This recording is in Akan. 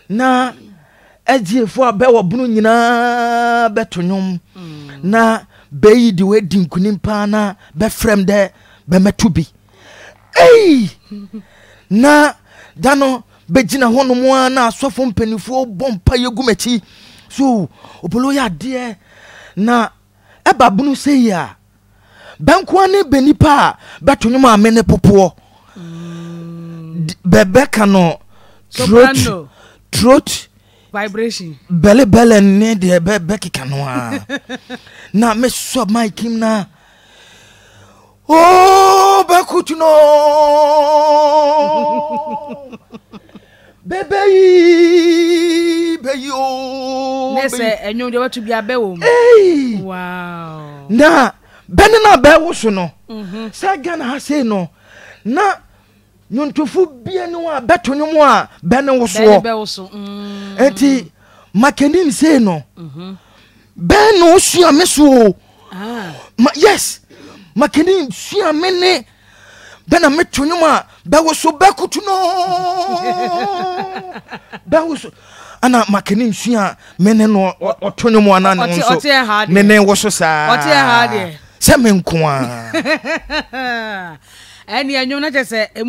Na SDA a bɛwɔ bono nyinaa bɛto nnwom mm. na bɛyi de wɔadi nkunim paa na bɛfrɛm dɛ bɛmɛto bi. Ei! Na da no bɛgyina hɔnom a na asɔfo mpanimfoɔ bɔ mpa yɛ gu m'akyi so obolo yɛ adeɛ na ɛba bunu sɛ yi a bɛnkoa ne bɛ nipa a bɛto nwom a me ne popoɔ bɛbɛka no throat throat vibration bɛle bɛlɛ ne deɛ bɛkeka no a na mesɔ mic mu na Oh, bɛkutu no bɛbɛyi bɛyi o. Ne sɛ ɛnwom deɛ wɔto bi abɛ wɔ mu. Wow. Na bɛne no a bɛwo so no mhm. sɛ Ghana ha sei no na nnwontofo bia ne hɔ a bɛto nnwom a bɛne wo soɔ. Mm. Nti makanim sei no mhm. bɛn na ɔsua me so o. Ah. Ma yes makani sua me ne bɛ na meto nnwom a bɛwoso bɛkoto no bɛwoso ana makani sua me ne no ɔto nnwom ana ne nso me ne woso saa sɛ me nko a ɛne ɛnwom no kyɛ sɛ ɛmu